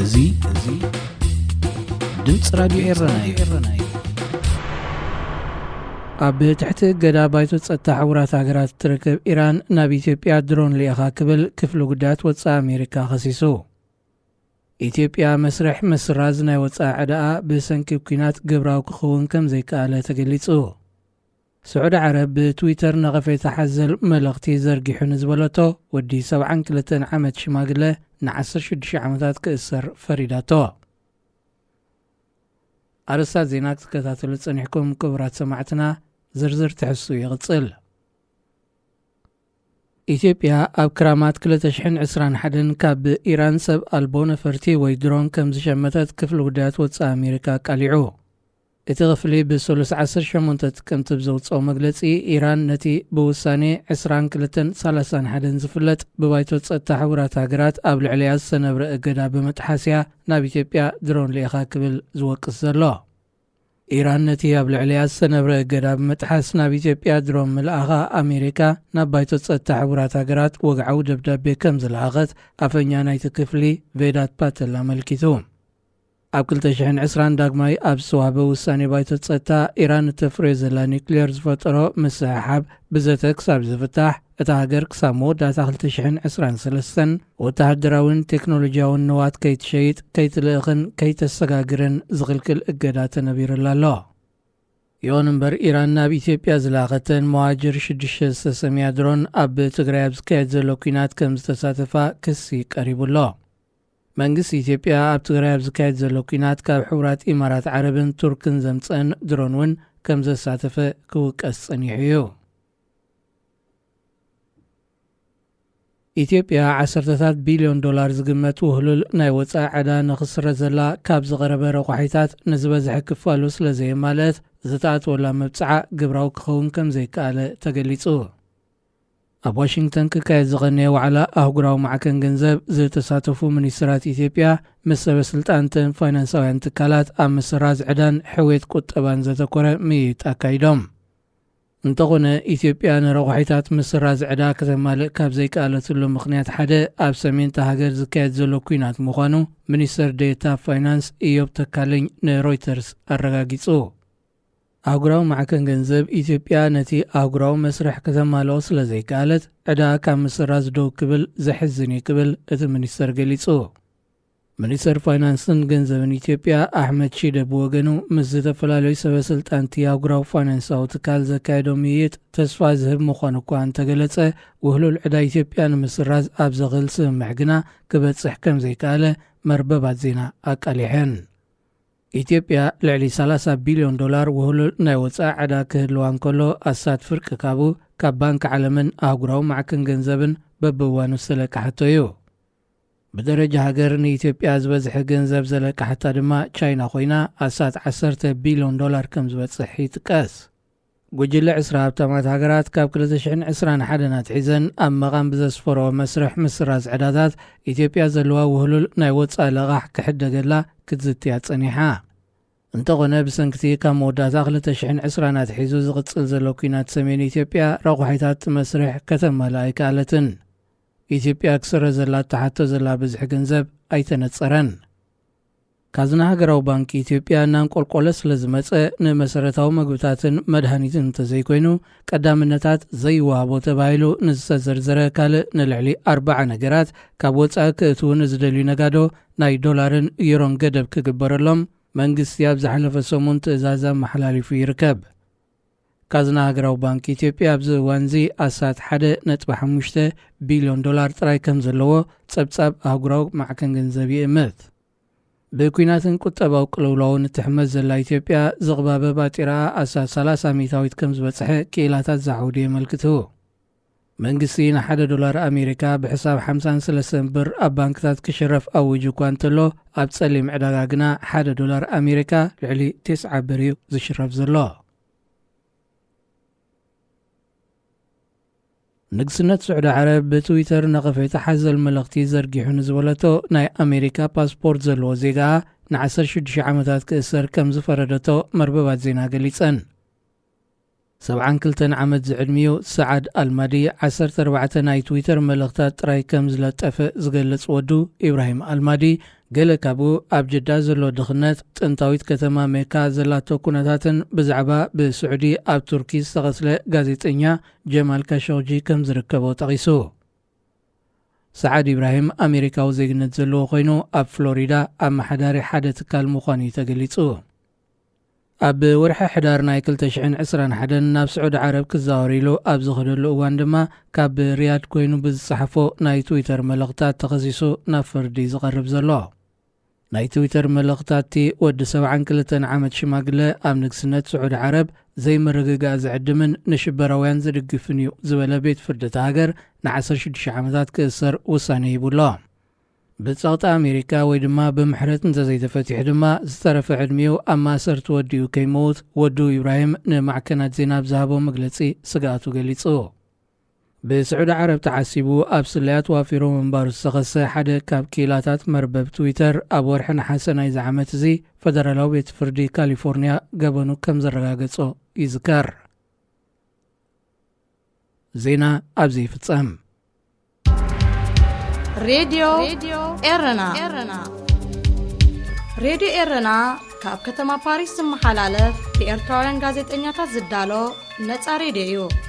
እዚ እዚ ድምፂ ራድዮ ኤረና እዩ። ኣብ ትሕቲ እገዳ ባይቶ ጸጥታ ሕቡራት ሃገራት እትርከብ ኢራን ናብ ኢትዮጵያ ድሮን ልኢኻ ክብል ክፍሊ ጉዳያት ወጻኢ ኣሜሪካ ከሲሱ። ኢትዮጵያ መስርሕ ምስራዝ ናይ ወጻኢ ዕዳኣ ብሰንኪ ኲናት ግብራዊ ክኸውን ከም ዘይከኣለ ተገሊጹ። ስዑዲ ዓረብ ብትዊተር ነቐፌታ ሓዘል መልእኽቲ ዘርጊሑ ንዝበለቶ ወዲ ሰብዓን ክልተን ዓመት ሽማግለ ን ዓሰርተ ሽዱሽተ ዓመታት ክእሰር ፈሪዳቶ። ኣርእስታት ዜና ክትከታተሉ ጸኒሕኩም ክቡራት ሰማዕትና፣ ዝርዝር ትሕዝቱ ይቕጽል። ኢትዮጵያ ኣብ ክራማት ክልተ ሽሕን ዕስራን ሓደን ካብ ኢራን ሰብ ኣልቦ ነፈርቲ ወይ ድሮን ከም ዝሸመተት ክፍሊ ጉዳያት ወጻኢ ኣሜሪካ ኣቃሊዑ። እቲ ክፍሊ ብሰሉስ ዓሰርተ ሸሞንተ ጥቅምቲ ብዘውጽኦ መግለጺ፣ ኢራን ነቲ ብውሳኔ ዕስራን ክልተን ሰላሳን ሓደን ዝፍለጥ ብባይቶ ጸጥታ ሕቡራት ሃገራት ኣብ ልዕሊኣ ዝተነብረ እገዳ ብምጥሓስ እያ ናብ ኢትዮጵያ ድሮን ልኢኻ ክብል ዝወቅስ ዘሎ። ኢራን ነቲ ኣብ ልዕሊኣ ዝተነብረ እገዳ ብምጥሓስ ናብ ኢትዮጵያ ድሮን ምልኣኻ ኣሜሪካ ናብ ባይቶ ጸጥታ ሕቡራት ሃገራት ወግዓዊ ደብዳቤ ከም ዝለኣኸት ኣፈኛ ናይቲ ክፍሊ ቬዳት ፓተል ኣመልኪቱ። ኣብ ክልተ ሽሕን ዕስራን ዳግማይ ኣብ ዝተዋህበ ውሳኔ ባይቶ ጸጥታ፣ ኢራን እተፍርዮ ዘላ ኒክሌር ዝፈጠሮ ምስሕሓብ ብዘተ ክሳብ ዝፍታሕ፣ እታ ሃገር ክሳብ መወዳእታ ክልተ ሽሕን ዕስራን ሰለስተን ወተሃደራዊን ቴክኖሎጂያውን ንዋት ከይትሸይጥ፣ ከይትልእኽን ከይተሰጋግርን ዝኽልክል እገዳ ተነቢሩላ ኣሎ። ይኹን እምበር፣ ኢራን ናብ ኢትዮጵያ ዝላኸተን መዋጅር ሽዱሽተ ዝተሰምያ ድሮን ኣብ ትግራይ ኣብ ዝካየድ ዘሎ ኲናት ከም ዝተሳተፋ ክሲ ቀሪቡ ኣሎ። መንግስቲ ኢትዮጵያ ኣብ ትግራይ ኣብ ዝካየድ ዘሎ ኲናት ካብ ሕቡራት ኢማራት ዓረብን ቱርክን ዘምፀአን ድሮን እውን ከም ዘሳተፈ ክውቀስ ጸኒሑ እዩ። ኢትዮጵያ ዓሰርተታት ቢልዮን ዶላር ዝግመት ውህሉል ናይ ወጻኢ ዕዳ ንኽስረዘላ ካብ ዝቐረበ ረቋሒታት ንዝበዝሐ ክፋሉ ስለ ዘየማልአት፣ ዝተኣትወላ መብጽዓ ግብራዊ ክኸውን ከም ዘይከኣለ ተገሊጹ። ኣብ ዋሽንግተን ክካየድ ዝቐነየ ዋዕላ ኣህጉራዊ ማዕከን ገንዘብ ዝተሳተፉ ሚኒስትራት ኢትዮጵያ ምስ ሰበ ስልጣንተን ፋይናንሳውያን ትካላት ኣብ ምስራዝ ዕዳን ሕውየት ቁጠባን ዘተኮረ ምይይጥ ኣካይዶም። እንተኾነ፣ ኢትዮጵያ ንረቋሒታት ምስራዝ ዕዳ ከተማልእ ካብ ዘይከኣለትሉ ምኽንያት ሓደ ኣብ ሰሜን እታ ሃገር ዝካየድ ዘሎ ኲናት ምዃኑ ሚኒስትር ዴኤታ ፋይናንስ ኢዮብ ተካልኝ ንሮይተርስ ኣረጋጊጹ። ኣህጉራዊ ማዕከን ገንዘብ፣ ኢትዮጵያ ነቲ ኣህጉራዊ መስርሕ ከተማልኦ ስለ ዘይከኣለት፣ ዕዳ ካብ ምስራዝ ደው ክብል ዘሕዝን እዩ ክብል እቲ ሚኒስተር ገሊጹ። ሚኒስተር ፋይናንስን ገንዘብን ኢትዮጵያ ኣሕመድ ሺደ ብወገኑ፣ ምስ ዝተፈላለዩ ሰበ ስልጣንቲ ኣህጉራዊ ፋይናንሳዊ ትካል ዘካየዶ ምይይጥ ተስፋ ዝህብ ምዃኑ እኳ እንተገለጸ፣ ውህሉል ዕዳ ኢትዮጵያ ንምስራዝ ኣብ ዘኽእል ስምምዕ ግና ክበጽሕ ከም ዘይከኣለ መርበባት ዜና ኣቃሊሐን። ኢትዮጵያ ልዕሊ ሰላሳ ቢልዮን ዶላር ውህሉል ናይ ወጻኢ ዕዳ ክህልዋ እንከሎ፣ ኣስታት ፍርቂ ካብኡ ካብ ባንክ ዓለምን ኣህጉራዊ ማዕከን ገንዘብን በብእዋኑ ዝተለቅሓቶ እዩ። ብደረጃ ሃገር ንኢትዮጵያ ዝበዝሐ ገንዘብ ዘለቅሓታ ድማ ቻይና ኮይና፣ ኣስታት ዓሰርተ ቢልዮን ዶላር ከም ዝበጽሕ ይጥቀስ። ጉጅለ ዕስራ ሃብታማት ሃገራት ካብ ክልተ ሽሕን ዕስራን ሓደን ኣትሒዘን ኣብ መቓን ብዘስፈረኦ መስርሕ ምስራዝ ዕዳታት፣ ኢትዮጵያ ዘለዋ ውህሉል ናይ ወጻኢ ለቓሕ ክሕደገላ ክትዝትያ ጸኒሓ። እንተኾነ፣ ብሰንክቲ ካብ መወዳእታ ክልተ ሽሕን ዕስራን ኣትሒዙ ዝቕጽል ዘሎ ኲናት ሰሜን ኢትዮጵያ፣ ረቋሒታት እቲ መስርሕ ከተማልእ ኣይከኣለትን። ኢትዮጵያ ክስረዘላ እትሓቶ ዘላ ብዝሒ ገንዘብ ኣይተነጸረን። ካዝና ሃገራዊ ባንክ ኢትዮጵያ እናንቆልቆለ ስለ ዝመጸ፣ ንመሰረታዊ መግብታትን መድሃኒትን እንተዘይኮይኑ፣ ቀዳምነታት ዘይወሃቦ ተባሂሉ ንዝተዘርዘረ ካልእ ንልዕሊ ኣርብዓ ነገራት ካብ ወጻኢ ክእትዉ ንዝደልዩ ነጋዶ ናይ ዶላርን ዩሮን ገደብ ክግበረሎም መንግስቲ ኣብ ዝሓለፈ ሰሙን ትእዛዝ ኣመሓላሊፉ ይርከብ። ካዝና ሃገራዊ ባንክ ኢትዮጵያ ኣብዚ እዋንዚ ኣስታት ሓደ ነጥቢ ሓሙሽተ ቢልዮን ዶላር ጥራይ ከም ዘለዎ ጸብጻብ ኣህጉራዊ ማዕከን ገንዘብ ይእምት። ብኲናትን ቁጠባዊ ቅልውላውን እትሕመስ ዘላ ኢትዮጵያ፣ ዝቕባበ ባጤራኣ ኣስታት ሰላሳ ሚእታዊት ከም ዝበጽሐ ክኢላታት ዝዓውዱ የመልክቱ። መንግስቲ ንሓደ ዶላር ኣሜሪካ ብሕሳብ ሓምሳን ሰለስተን ብር ኣብ ባንክታት ክሽረፍ ኣዊጁ እኳ እንተሎ፣ ኣብ ጸሊም ዕዳጋ ግና ሓደ ዶላር ኣሜሪካ ልዕሊ ተስዓ ብር እዩ ዝሽረፍ ዘሎ። ንግስነት ስዑዲ ዓረብ ብትዊተር ነቐፌታ ሓዘል መልእኽቲ ዘርጊሑ ንዝበለቶ ናይ ኣሜሪካ ፓስፖርት ዘለዎ ዜጋኣ ን ዓሰርተ ሽዱሽተ ዓመታት ክእሰር ከም ዝፈረደቶ መርበባት ዜና ገሊጸን። ሰብዓን ክልተን ዓመት ዝዕድሚኡ ሰዓድ ኣልማዲ፣ ዓሰርተ ኣርባዕተ ናይ ትዊተር መልእኽታት ጥራይ ከም ዝለጠፈ ዝገልጽ ወዱ ኢብራሂም ኣልማዲ፣ ገለ ካብኡ ኣብ ጅዳ ዘሎ ድኽነት፣ ጥንታዊት ከተማ ሜካ ዘላቶ ኩነታትን ብዛዕባ ብስዑዲ ኣብ ቱርኪ ዝተቐትለ ጋዜጠኛ ጀማል ካሾግጂ ከም ዝርከቦ ጠቒሱ። ሰዓድ ኢብራሂም ኣሜሪካዊ ዜግነት ዘለዎ ኮይኑ፣ ኣብ ፍሎሪዳ ኣመሓዳሪ ሓደ ትካል ምዃኑ እዩ ተገሊጹ። ኣብ ወርሒ ሕዳር ናይ ክልተ ሽሕን ዕስራን ሓደን ናብ ስዑዲ ዓረብ ክዛወር ኢሉ ኣብ ዝኸደሉ እዋን ድማ፣ ካብ ሪያድ ኮይኑ ብዝጸሓፎ ናይ ትዊተር መልእኽታት ተኸሲሱ ናብ ፍርዲ ዝቐርብ ዘሎ። ናይ ትዊተር መልእኽታትቲ፣ ወዲ ሰብዓን ክልተን ዓመት ሽማግለ፣ ኣብ ንግስነት ስዑዲ ዓረብ ዘይምርግጋእ ዝዕድምን ንሽበራውያን ዝድግፍን እዩ ዝበለ ቤት ፍርዲ እታ ሃገር፣ ን ዓሰርተ ሽዱሽተ ዓመታት ክእሰር ውሳኔ ሂቡ ኣሎ። ብጸቕጢ ኣሜሪካ ወይ ድማ ብምሕረት እንተዘይተፈቲሑ ድማ፣ ዝተረፈ ዕድሚኡ ኣብ ማእሰርቲ ወዲኡ ከይመውት ወዱ ኢብራሂም ንማዕከናት ዜና ኣብ ዝሃቦ መግለጺ ስግኣቱ ገሊጹ። ብስዑዲ ዓረብ ተዓሲቡ ኣብ ስለያ ተዋፊሩ ምንባሩ ዝተኸሰ ሓደ ካብ ክኢላታት መርበብ ትዊተር፣ ኣብ ወርሒ ነሓሰ ናይዚ ዓመት እዚ ፈደራላዊ ቤት ፍርዲ ካሊፎርኒያ ገበኑ ከም ዘረጋገጾ ይዝከር። ዜና ኣብዚ ይፍጸም። ሬድዮ ኤረና። ሬድዮ ኤረና ካብ ከተማ ፓሪስ ዝመሓላለፍ ብኤርትራውያን ጋዜጠኛታት ዝዳሎ ነጻ ሬድዮ እዩ።